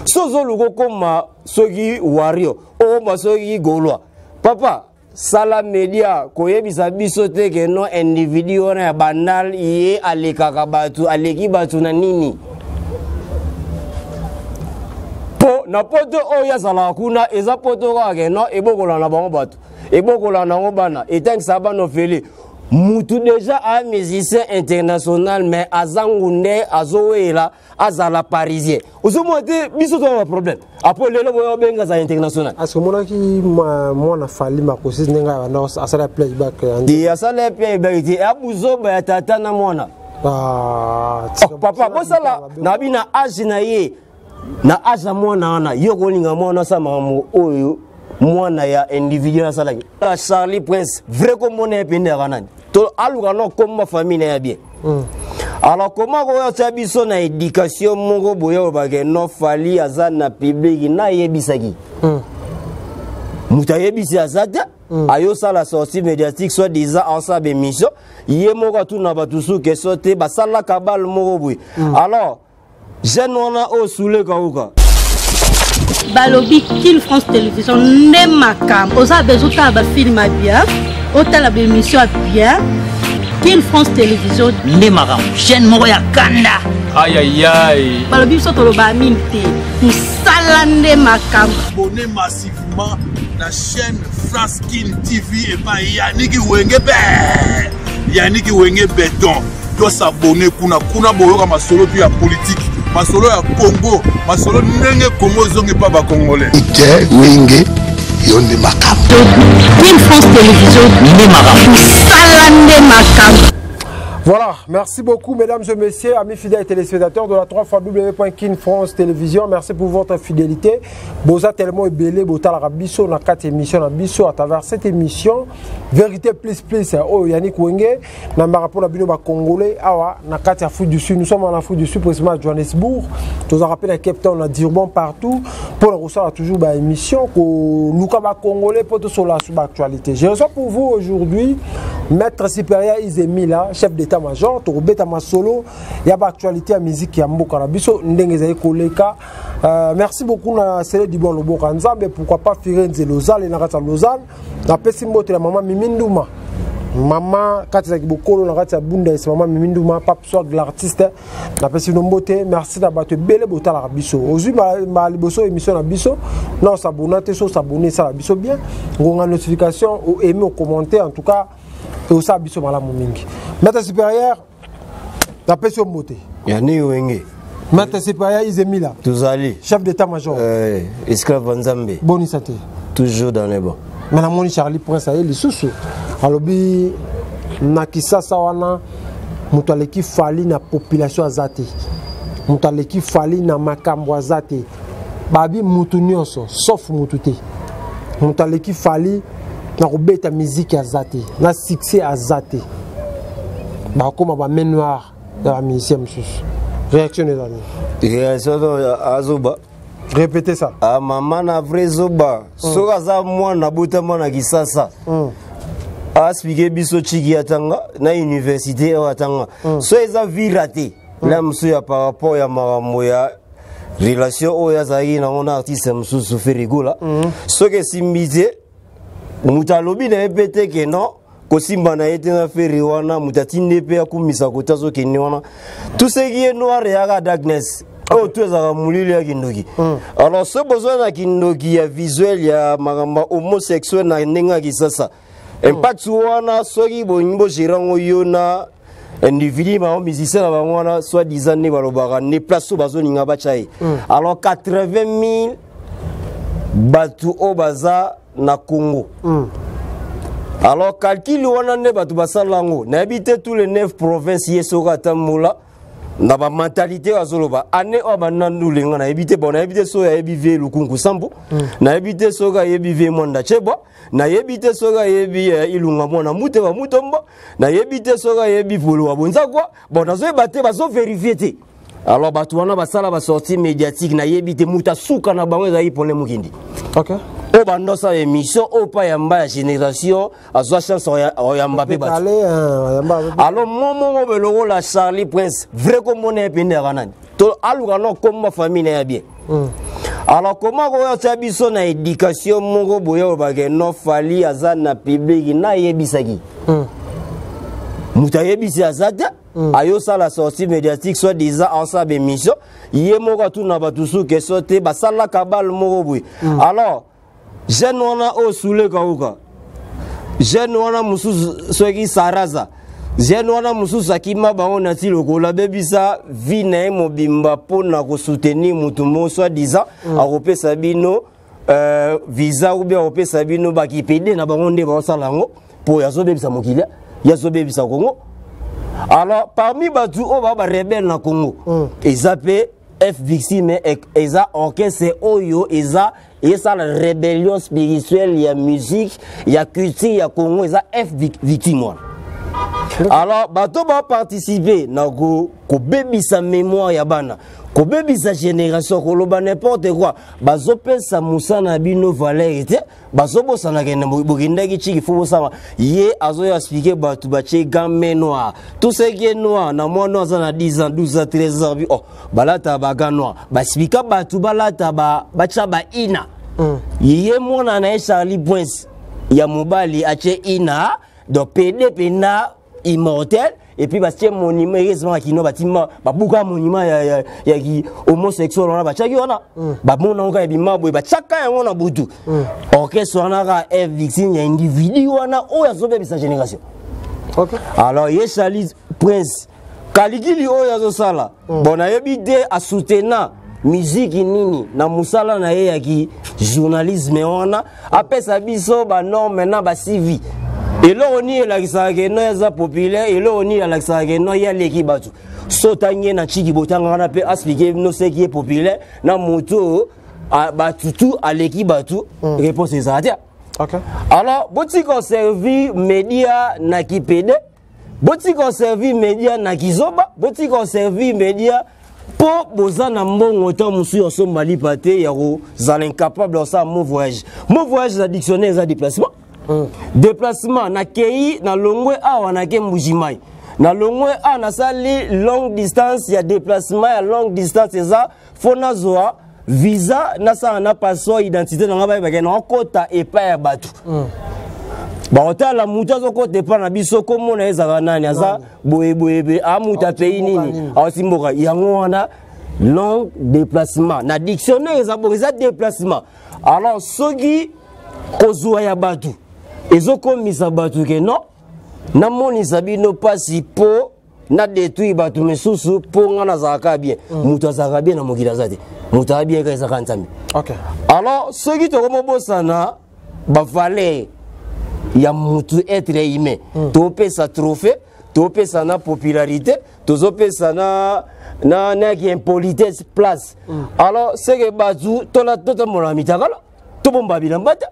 So ozoluka okoma soki wario, okoma soki gaulois, papa, sala media koyebisa biso te ke no individu wana ya Bandal ye alekaka bato, aleki bato na nini? Mpo na poto oyo azalaka kuna, eza poto kaka ke no ebokola na bango bato, ebokola nango bana, etangisa bana ofele. Mutu déjà a musicien international, mais aza ngunde, azowela azala parisien. Ozomona te, biso toza ba problème. Après lelo boya obenga aza international. Parce que omonaki mwana Fally Makosis ndenge abanda asala playback. Te, asala playback te, abuzoba ya tata na mwana. Ah, oh, papa, bosala na bi na age na ye, na age ya mwana wana, yo kolinga mwana asala makambo oyo mwana ya individuel asalaki. Charlie Prince, vrai komona ye pende yaka nani to aluka no komba famille na ya bien. Alors comment koyo atia biso na éducation moko boye olobake no Fally aza na public? Nayebisaki moto ayebisi aza te. Ayosala sortie médiatique, soit disant asala bémission, ye moko atuna bato su question te, basalaka bale moko boye. Alors jeune wana oyo suleka oka. Balobi Kin France Télévision nde makambo. Oza besoin otala bafilm ya bien, otala baémission ya bien, Kin France Télévision nde makambo, chaîne moko ya kanda. Ayayay. Balobi biso toloba mingi te, mosala nde makambo. Abonnez massivement la chaîne France Kin TV epai Yaniki Wenge be, Yaniki Wenge Beton. Tosabone kuna kuna, boyoka masolo tu ya politike, masolo ya Congo, masolo ndenge Congo ezongi mpa bacongolais. Te Wenge, yo nde makambo. Kin France Télévision nde makambo. Mosala nde makambo. Voilà, merci beaucoup mesdames et messieurs, amis fidèles téléspectateurs de la 3 fois W.Kin France Télévision. Merci pour votre fidélité. Boza tellement ebele, botala biso na quatre émissions na biso à travers cette émission Vérité plus plus. Oh Yannick Wenge, na marapo na bino ba congolais awa na kati Afrique du Sud. Nous sommes en Afrique du Sud, précisément à Johannesburg. Nous avons rappelé à Cape Town, à Durban, partout pour recevoir toujours ba émission ko luka ba congolais pour tout sur la sous actualité. Je reçois pour vous aujourd'hui Maître supérieur Izemila, chef d'état-major, tokobeta masolo ya ba actualité ya musique ya mboka na biso ndenge ezali koleka. Merci beaucoup na Sele du Bon Loboka Nzambe, pourquoi pas Firenze Lausanne na kati ya Lausanne. Napesi mbote na mama Mimi Nduma, mama kati ya bokolo na kati ya Bunda esi, mama Mimi Nduma, Pape Swag l'artiste, napesi bino mbote. Merci na bato ebele botalaka biso. Ozwi ba liboso émission na biso na osabona te, so osabone esala biso bien, ngonga notification, oaime, ocommenter, en tout cas osala biso malamu mingi. Maître supérieur, napesi yo mbote. Yani Wenge. Maître supérieur Izemila. Tozali. Chef d'état-major. Esclave wa Nzambe. Bonisa te. Toujours dans les bons. Me namoni Charlie Prince aye lisusu, alobi na Kisasa wana moto aleki Fally na population aza te, moto aleki Fally na makambo aza te. Babi mutu nyonso sauf mutu te, moto aleki Fally na kobeta miziki aza te, na succès aza te, bakóma ba main noire ya bamusicien mosusu. Réaction eza nini? Réaction azoba. Répétez ça. Ah, mama na vrai zoba. Soki aza mwana botama na Kisasa, aexpliquer biso chiki atanga na université oyo atanga. So eza vie raté la mosusu ya par rapport ya makambo ya relation oyo azalaki nango na artiste mosusu Ferre Gola. Soki esimbi te, moto alobi na ye mpe te ke non, kosimba na ye te na Ferre wana, moto atindi mpe akumisa kota azokende wana. Tout ce qui est noir eyaka darkness, oyo tu ezalaka molili ya kindoki. Alors so bozwa na kindoki ya visuel ya makambo ya homosexuel na ndenge ya Kisasa, impact wana soki bolingi bogérer yango, yo na individu bango musicien na bango wana, soit disant nde balobaka nde place oyo bazolinga batya ye. Alors 80 000 bato oyo baza na Congo, alors calcul wana nde bato basala yango, nayebi te. Tous les 9 provinces ye soki atambola na bamentalité oyo azoloba ane oyo banandu lenga, nayebi te. Bon, nayebi te soki ayebi vie Lukunku Sambo, nayebi te soki ayebi vie Mwanda Chebwa, nayebi te soki ayebi Ilunga mwana mute wa Mutombo, nayebi te soki ayebi Polo wa Bonzakwa. Bon, nazoyeba te, bazovérifier te. Alors bato wana basala basortie médiatique, nayebi te. Moto asuka na bango ezalaki Pole Mokindi oyo bando asala émission oyo pa yamba ya génération, azwa chance oyamba mpe bato. Alors mo moko boye lokola Charlie Prince, vrai komona ye pende yaka nani to aluka no komba famille na ya bien. Alors comment koya otya biso na éducation moko boye olobake no Fally aza na public nayebisaki moto ayebisi aza te. Ayosala sortie médiatique, soit disant asala bémission, ye moko atuna bato su question te, basalaka bale moko boye. Alors jeune wana oyo suleka uka, jeune wana mosusu soki saraza, jeune wana mosusu akima bango na ti lokola abebisa vie na ye mobimba mpona kosoutenir motu moko soit disant akopesa bino visa ou bien akopesa bino bakipede na bango nde baosala yango mpo azobebisa mokili, ye azobebisa Congo. Alors parmi bato oyo baa barebele na Congo, eza mpe F Victime, eza orchestre oyo eza esala rébellion spirituelle ya musique, ya culture ya Congo, eza F Victime wana. Alors bato baparticipe na kobebisa mémoire ya bana, kobebisa génération, koloba n'importe quoi, bazopesa mosala na bino valeur te, bazobosana kende bokendaki chiki fo bosala. Ye azoya expliquer bato batie gants noir, tout ce qui est noir na mwana aza na 10 ans, 12 ans, 13 ans, oh, balata bagants noir, basipika bato balata batya baina. Ye mwana na ye Charlie Prince ya mobali atie ina, donc pede mpena immortel. Et puis batie monument, heureusement kino batima babuka monument ya ki homosexuel wana batiaki wana, bamona ngo kaka ebima boye, batiaka yango na butu. Orchestre wana kaka F Victime ya individu wana oyo azobebisa génération. Alors ye Charlie Prince kalikili oyo azosala, bon, nayebi te asoutena miziki nini na mosala na ye ya ki journalisme wana. Apesa biso banorme na bacv, eloko nini elakisaka ke no eza populaire, eloko nini elakisaka ke no ye aleki bato. So otangi ye na chiki, botanga wana mpe expliquer no seki ye populaire na motu oyo bato tu aleki bato, réponse ezala te. Alors botika oservir média na kipede, botika oservir média na kizoba, botika oservir média mpo boza na mbongo to mosusu osomba lipa te ya kozala incapable osala mo voyage. Mo voyage na dictionnaire eza déplacement. Déplacement, nakei, nalongwe awa, nake Mbujimai, nalongwe awa, nasali longue distance ya déplacement. Ya longue distance eza fo nazwa visa, nasala na passeport, identité na nga, bayebake naokota epai ya bato. Bakotala motu azokota epai na biso, komona ezalaka nani, aza boyeboye, amutu apei nini, awasi mboka yango wana. Long déplacement na dictionnaire eza bongo, eza déplacement. Alors soki kozwa ya bato ezokomisa bato ke non, namonisa bino mpasi mpo na détruire bato misusu mpo nga nazalaka bien. Moto azalaka bien na mokili aza te, moto aza bien kaka ezaka Nzambe. Alors soki tokomobosana bavaleur ya motu, être humain, topesa trophée, topesa na popularité, tozopesa na impolitesse place. Alors seke bato totambola mitakala, tobomba bilamba te.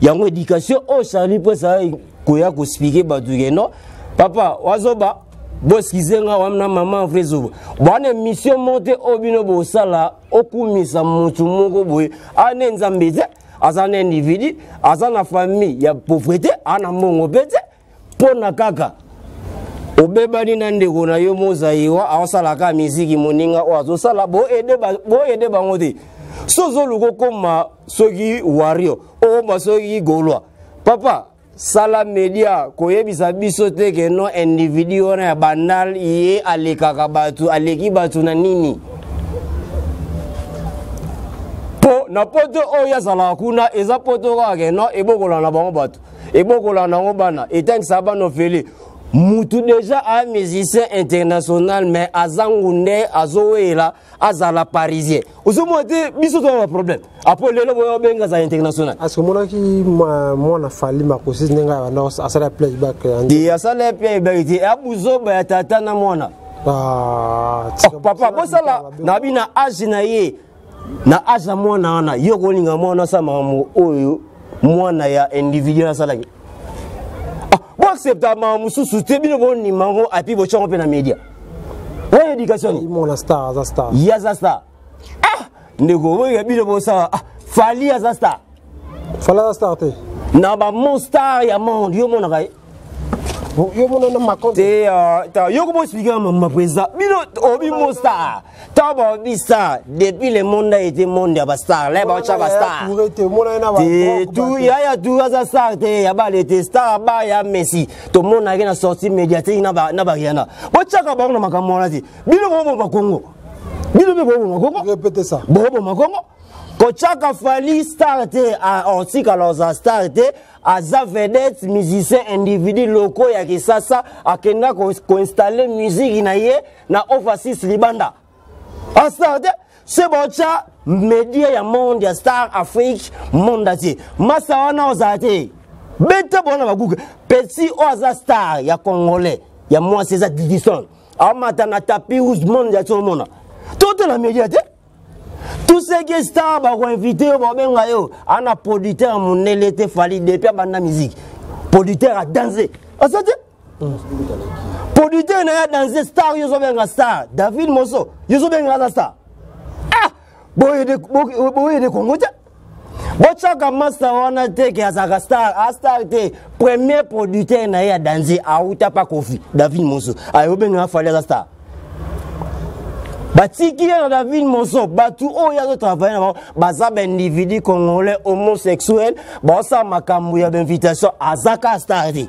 Yango éducation oyo Charlie Prince koya koexpliquer bato ke non, papa wazoba, boexcuser nga wana, mama vrai zoba bwana. Émission moko te oyo bino bosala okumisa motu moko boye ane Nzambe te. Aza na individu, aza na famille ya pauvreté, aza na mbongo mpe te, mpo na kaka obebani na ndeko na yo mozaiwa aosalaka miziki, moninga oyo azosala, boyede bango te. So ozoluka okóma soki wario, okóma soki Gaulois, papa sala media koyebisa biso te ke no individu wana ya Bandal ye alekaka bato, aleki bato na nini? Mpo na poto oyo azalaka kuna, eza poto kaka ke no ebokola na bango bato, ebokola nango bana, etangisa bana ofele. Mutu déjà a musicien international, mais aza ngunde, azowela azala parisien, ozomona te biso toza baproblème. Après lelo boya obenga aza international. Parce que omonaki mwana Fally Makosi ndenge abanda asala playback. Te, asala playback te, abuzoba ya tata na mwana. Ah, oh, papa bosala na bi na age na ye, na age ya mwana wana, yo kolinga mwana asala makambo oyo mwana ya individuel asalaki. Ah, boaccepta makambo mosusu te, bino bondima yango api botyango mpe na média oyo éducation ni mwana star aza star. Ye aza star. Ah, ndeko oyo bino bosala, ah, Fally aza star. Fally aza star te. Na bamon star ya monde, yo omonaka ye. Yo mona na makonde. Te ta yo ko expliquer mama président. Bino obi mo star. Ta ba obi star depuis le monde a été monde ya ba star. Là ba cha ba star. Te mona na ba. Te tout ya ya tout aza star te ya ba le te star ba ya Messi. To mona ke na sortie médiatique na ba na ba Rihanna. Bo chaka ba na makambo wana te. Bino bo bo Congo. Bino be bo bo Congo. Répétez ça. Bo bo Congo. Kochaka Fally star te otikala oza star te aza vedette musicien individu locaux ya Kisasa akenda koinstalle musique na ye na overseas libanda a star te se botya media ya monde ya star Afrique monde entier masa wana ozala te beta bona baguge petit oyo aza star ya congolais ya mwasi eza Didison amata na tapis rouge monde ya omona totala media te. Tout ce qui est star bakoinvite yo babenga yo ana producteur ya mondele te Fally depuis abanda musique producteur a danse aza te producteur na ye adanse star yo ozobenga star David Moso yo ozobenga aza star ah boyede Congo te botyaka masta wana te ke azalaka star a star te premier producteur na ye ya danze auta pa Kofi David Moso ayobenga Fally aza star batiki ye na David Moso bato oyo azotravaille na bango baza baindividu congolais homosexuel baosala makambo ya bainvitation aza ka star te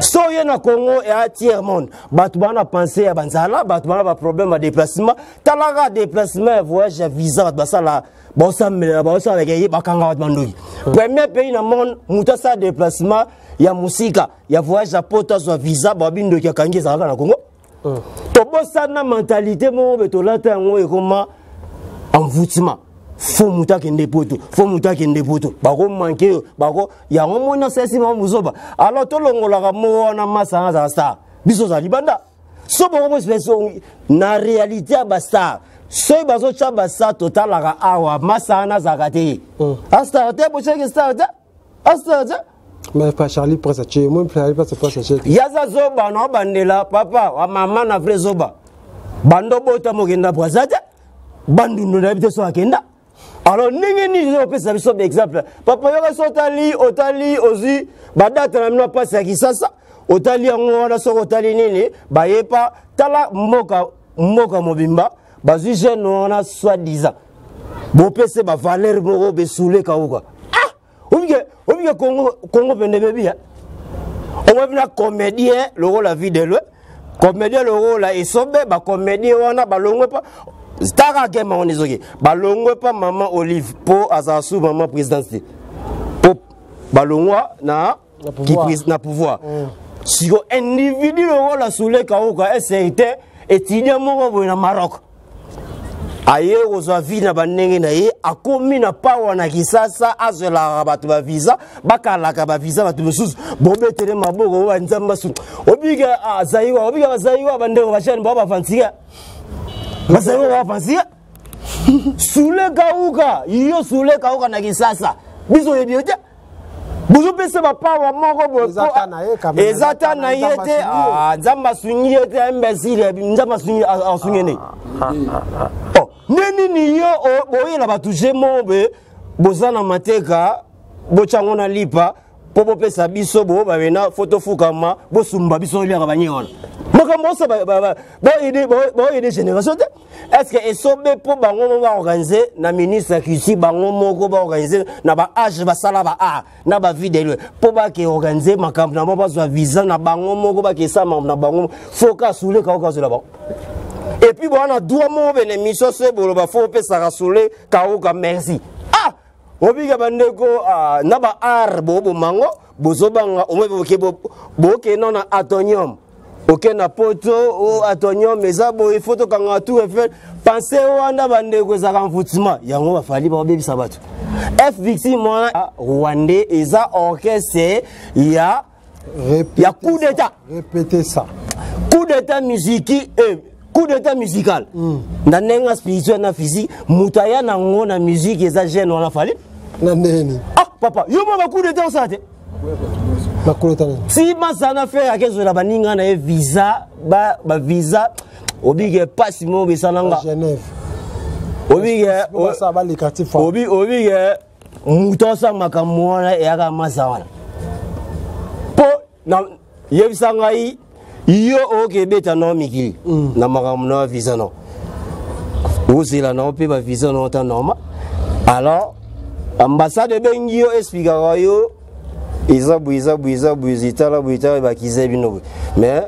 so ye na Congo ya tiers monde bato bana pense ya banzala bato bana baproblème ya déplacement talaka déplacement ya voyage ya visa bato basala baosambelela baosalaka ye bakanga bato bandoki premier pays na monde moto asala déplacement ya mosika ya voyage ya poto azwa visa babindoki akangi ezalaka na Congo. Tobosana mentalité moko be tolata yango ekoma envoûtement fo moto akende poto fo moto akende poto bakomanke yo bako yango moni asalisi mama mozoba alors tolongolaka moko wana masa wana azala star biso ozala libanda so bongo bosipesi na réalité ya bastar soki bazotya bastar totalaka awa masa wana azalaka te astar te botyaki star te astar te. Mais pas Charlie Prince atie, moi Charlie Prince Prince atie. Yaza zoba na bandela papa wa mama na vrai zoba. Bando bota mokenda Brazza te. Bandundu na bite so akenda. Alors ndenge nini ozo pesa biso ba exemple? Papa yoka so otali otali ozwi ba date na bino pasi ya Kisasa, otali yango wana soko otali nini bayepa tala mboka mboka mobimba bazwi jeune wana soit disant bopese ba valeur moko besule kauka. Ah obike obike Congo Congo pende bebi ya omoni na comédien lokola vie de loin comédien lokola esobe ba comédien wana balongwe pa tara kema wana ezoki balongwe pa mama Olive po azala sous mama présidence te po balongwa na na pouvoir siko individu lokola Soule Kauka un certain étudiant moko boye na Maroc aye kozwa vie na bandenge na ye akomi na pawa na Kisasa azwelaka bato bavisa bakalaka bavisa bato mosusu bobetele maboko banzambe basu obika azaiwa obika bazaiwa bandeko bashani bao bafansika bazaiwa bafansika Soule Kauka yo Soule Kauka na Kisasa biso oyebi yo te bozopesa bapawa moko boye eza ta na ye te nzambe asungi ye te imbécile nzambe asungi nde nde nini yo boyela bato je moko boye boza na mateka botyango na lipa mpo bopesa biso boobabena fo tofukama bosumba biso oliaka banye wana makambo oso baoyede génération te. Est-ce que esobe mpo bango moko baorganize na ministre ya culture bango moko baorganize na ba age basala ba art na ba vie de loin mpo bake organize makambo na bango bazwa visa na bango moko bakesa makambo na bango foka asule kaoka azwela bango et puis bwana droit moko bene émission so eboloba fo opesaka sole kaoka merci. Ah obika bandeko na ba art bobomango bozobanga omwe boke boke na atonium oke na poto o atonium eza boye fo tokanga tour Eiffel pense wana bandeko ezalaka envoûtement yango bafali babebisa bato F victime wana rwandais eza orchestre ya coup d'état. Répétez ça. Coup d'état musique coup d'état musical. Na ndenge spirituel na physique moto aya nango na musique eza jeune wana fali na ndeni. Ah papa yo mwa ba coup d'état osala te si masana fe akezwela baninga na ye visa ba visa obike pasi mo besalanga Genève obike obike moto osala makambo wana eyaka masa wana po Yebisa ngai, yo okebeta nao mikili na makambo na visa nao, ozela nao mpe bavisa nao ta normal. Alors ambassade ebengi yo, explikaka yo eza boye, eza boye, eza boye, etala boye, etala bakiza bino boye, mais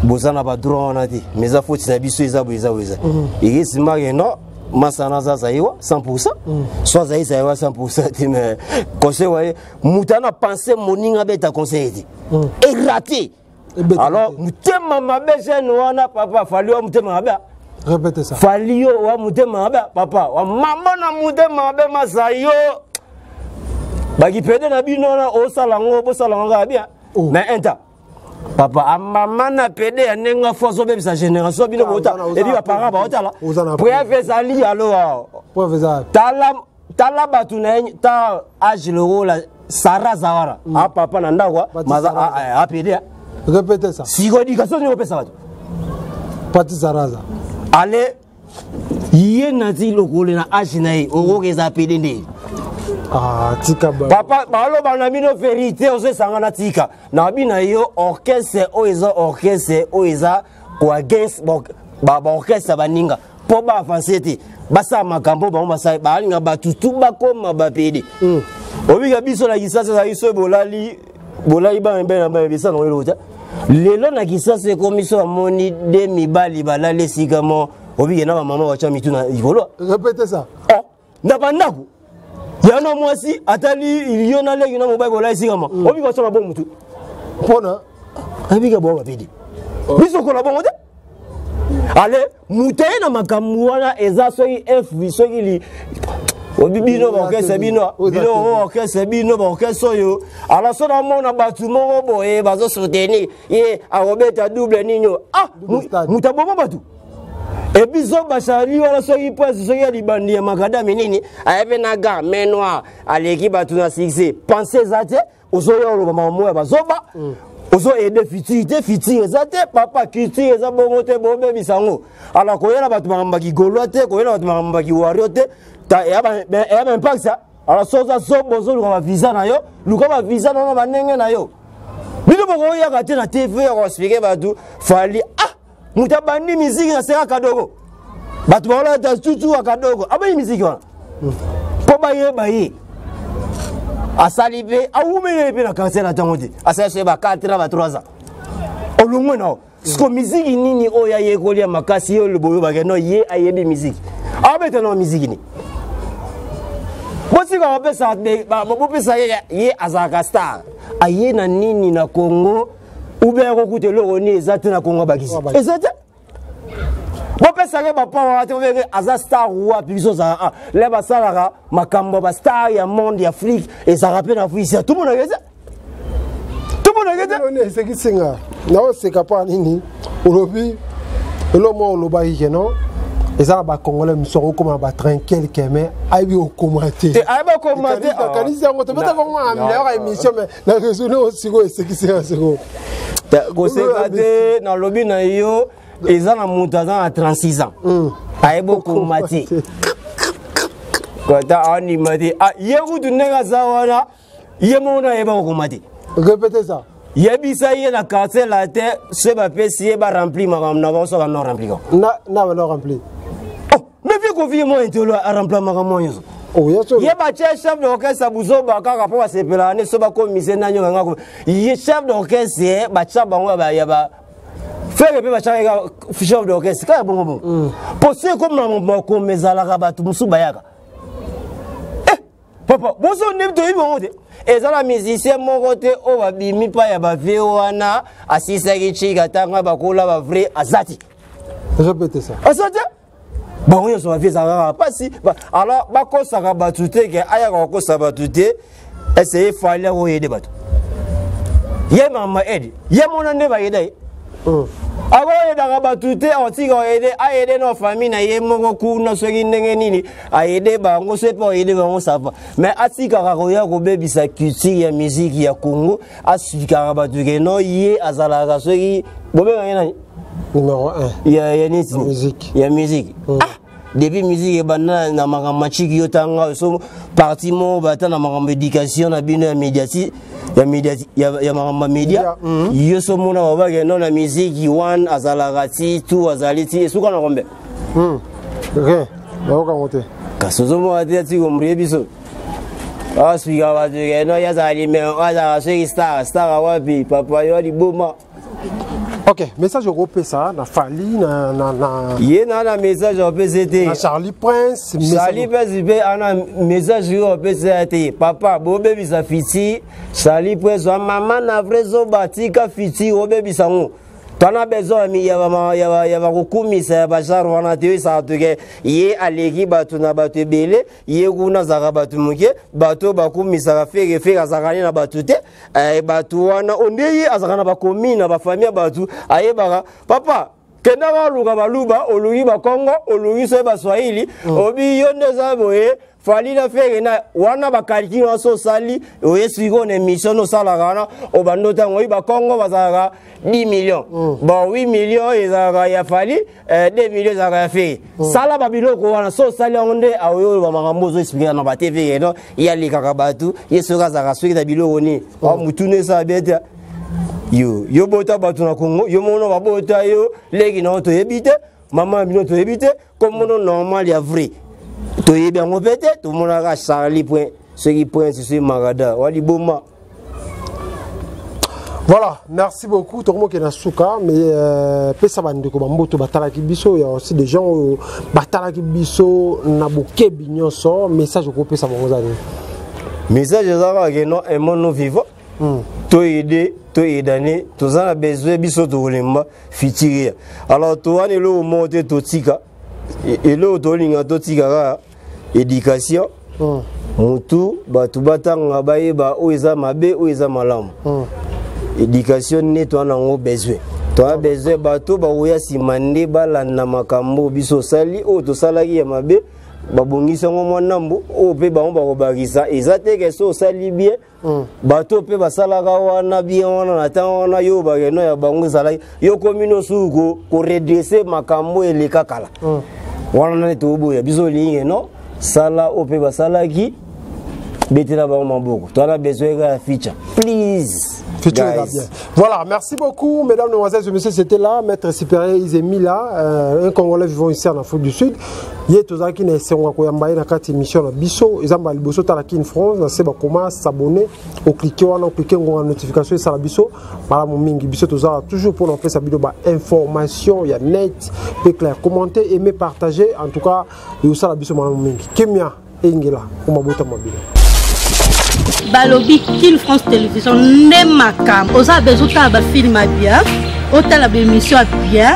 boza na badroit wana te, mais eza foti na biso, eza boye, eza boye, eza ekesimake non. Masana aza zaiwa 100, so azali zaiwa 100 te, mais conseil waye moto ana pense moninga abeta conseil te, erate. Alors motema mabe jeune wana, papa Fali wa motema mabe. Répétez ça. Fali yo wa motema mabe, papa wa mama na motema mabe, masa yo bakipede na bino wana osala yango, bosala yango kaka bien. Oh. Mais un temps papa amama na pede ya ndenge afo azobebisa génération bino bota epi baparent baotala preuve ezali alo. Preuve eza? Tala, tala bato na ye, ta age lokola Sara Zawara, a papa na ndako maza apede. Répétez ça. Siko éducation nini opesa bato? Pati Zaraza. Ale ye nati lokolo na age na ye, okoki eza pede nde. Ah, tika ba. Papa, baloba na bino vérité, ozosanga na tika na bino yo orchestre oyo eza orchestre oyo eza koagainst baorchestre baninga mpo baavance te, basala makambo bango basala, balinga bato tu bakoma bapede. Obika biso na Kisasa ezalaki so bolali bolali bana mibali na bana bisala nango eloko te. Lelo na Kisasa ekomi so amoni de mibali balali esika mo, obike na bamama batya mitu na likolo. Répétez ça. Oh, na bandako ya na mwasi atali yo na leki na mobali bolali esika mo, obika osala bongo mutu. Mpona? Abika bongo bapede biso kola bongo te. Ale moto aye na makambo wana eza soki f soki li obi bino baorchestre bino bino orchestre bino baorchestre oyo. Alors so namona bato moko boye bazosoutenir ye akobeta double nini oyo, ah, moto aboma bato ebiso basali wana soki prince soki ya libandi ya makadami nini ayebi na ga main noire aleki bato na succès, pense eza te. Ozoya oloba makambo ya bazoba, ozo aide futur te, futur eza te papa, culture eza bongo te, bobebisa yango. Alors koyela bato makambo ya kigolwa te, koyela bato makambo ya kiwario te, eya baimpact sa. Alors so oza zoba, ozoluka bavisa na yo, luka bavisa na yo na bandenge na yo. Bino bokoyaka te na TV ya koexplike bato Fali. Ah, moto abandi miziki na seka kadogo, bato baolata tutu ya kadogo, abandi miziki wana mpo bayeba ye, asali mpe awumeli mpe na quartier na ntango te, asali soki ba 4 ans, ba 3 ans, olongwe nao. Siko miziki nini oyo ayekoli ya makasi ye oloba oyobaka no ye ayebi miziki, abeta nao miziki nini? Botika bopesa bopesa ye, ye azalaka star aye na nini na Congo? Ou bien akokuta eloko nini eza te na Congo, abakisi eza te. Bopesaka bapa wana te, obenge aza star wapi? Biso ozalaka le basalaka makambo ya bastar ya monde ya Afrique, ezalaka mpe na Afrique, tomonaka eza, tomonaka ete esekisi nga, naoseka mpo nini olobi eloko moko olobaki ke non, eza na bacongolais mosusu akokoma na batrain quelque, mais ayebi okoma te. Ayebi okoma te. Akanisi yango tobetaka ngo na meilleure émission, mais na raisonne oyo sikoyo esekisi nga sikoyo. Koseka te, nalobi na yo eza na moto aza na 36 ans ayebi okoma te, kota andima te ye kutu ndenge aza wana, ye moko na ayeba kokoma te. Répétez ça. Yebisa ye na quartier la te, so bapesi ye barempli makambo na bango, so bano rempli ko. Na bano rempli. Oh, mais vie kofi ye moko intolo arempli makambo nyonso. Ye batie chef d'orchestre buzoba kaka mpo basepelaka nde so bakomise nani okanga ye chef d'orchestre, ye batya bango ya ba frere mpe batyaka chef d'orchestre kaka bongo bongo, mpo so ekoma makomo ezalaka bato mosusu bayaka. Papa, boso nde toyebi bango te, eza na musicien moko te oyo babimi mpa ya bavie wana asisaki chika ntanga bakola bavrai aza te. Répétez ça. Aza te, bango nyonso bavie ezalaka kaka mpasi. Alors bakosaka bato te ke ayaka kokosa bato te, ese efali akoyede bato ye mama ede ye mona nde bayeda ye. Akoyedaka bato te, akotika oyede ayede na famille na ye moko kuna, soki ndenge nini ayede bango, soki mpe oyede bango sava, mais atikaka koya kobebisa culture ya musique ya Congo. Asikaka bato ke no ye azalaka soki bobenga ye nani? Numéro 1. Ya neti musique. Ya musique. Ah, depuis musique ebanda na makambo maciki yo tanga so parti moko bata na makambo éducation na bino ya médiati. Ya media ya makambo ya media. Yo so mona babake no na musique one azalaka ti tu azali ti esuka na combien? Rien. Nayoka yango te. Kasi ozomona te ati kombrie biso aswika bato ke no ye azala limero, azala soki star star wapi papa yo liboma. Ok, message okopesa na Fally na Ye na message opesa te. Na Charlie Prince. Charlie Prince mpe ana message oyo opesa ya te. Papa, bobebisa fiti Charlie Prince wa mama na vrai zoba, tika fiti obebisa ngo. Twana besoin ya bakokumisa ya bajare wana te. Oyo esaka toke ye aleki bato na bato ebele, ye kuna azalaka bato moke, bato oyo bakumisaka Ferre. Ferre azalaka ne na bato te. Bato wana onde ye azalaka na bakomi na bafamille ya bato ayebaka. Papa, kendaka oluka baluba, oluki bakongo, oluki soki baswahili. Obi yo nde oza boye. Fally na Ferre na wana bacalcul nyonso osali, oye sikoyo na émission nosalaka wana, obanda otango oyi bakongo bazalaka 10 millions. Bon, 8 millions ezalaka ya Fally, 2 millions ezalaka ya Ferre. Sala babiloko wana, so osali yango nde aoyo bamakambo ozoexpliquer na batv no ye alekaka bato. Ye soki azalaka soki na biloko nini, mutuna esala bien te. Yo bota bato na Congo, yo mono babota yo leki na yo toyebi te, mama na bino toyebi te, kombono normal ya vrai toyebi yango mpe te. Tomonaka Charlie point soki Prince soki Marada wa liboma. Voilà, merci beaucoup. Tokomoke na suka, mais pesa bandeko bamboto batalaki biso, il y a aussi des gens oyo batalaki biso na bokebi nyonso, message okopesa bango za nini? Message eza kaka ke non, aimons nous vivants. Toyede toyedane, toza na besoin biso tokolemba fitiria. Alors towana eloko moko te, totika eloko tolinga, totika kaka éducation. Mutu bato batanga, bayeba oyo eza mabe, oyo eza malamu. Éducation nde toza nango besoin. Toza besoin bato bakoya nsima nde balanda makambo biso osali, oyo tosalaki ya mabe babongisi yango mwa ndambo, oyo mpe bango bakobakisa. Eza te ke so osali bien, bato mpe basalaka wana bien wana na ntango wana yo bakeno ya bango ezalaki yo komi nosuku koredresser makambo eleka kala. Wana nani toboya biso olingi no sala oyo mpe basalaki, betela bango maboko. Toza besoin kaka ya feature, please. Futur va bien. Voilà, merci beaucoup, mesdames, mesdemoiselles et messieurs. C'était là, Maître Supérieur Isemila, un Congolais vivant ici en Afrique du Sud. Ye tozalaki na esengo ya koyamba ye na kati émission na biso. Eza mbala liboso tala Kin France na se bakoma s'abonner, ocliquer wana, ocliquer ngonga notification, esala biso malamu mingi. Biso tozala toujours mpona kopesa bino bainformation ya net mpe clair. Commenter, aimer, partager, en tout cas ekosala biso malamu mingi. Kimia engela komabota mabino. Balobi Kin France Télévision nde makambo. Oza besoin otala bafilm ya bien, otala baémission ya bien,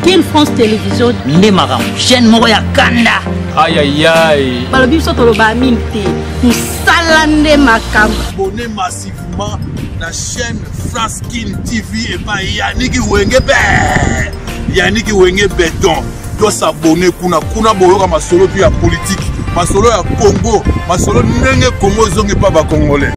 Kin France Télévision nde makambo, chaîne moko ya kanda. Ayayay. Balobi biso toloba mingi te, mosala nde makambo. Abonnez massivement na chaîne France Kin TV epai Yaniki Wenge be Yaniki Wenge Beton. Tos'abonner kuna, kuna boyoka masolo tu ya politike, masolo ya Congo, masolo ndenge Congo ezongi mpa bacongolais.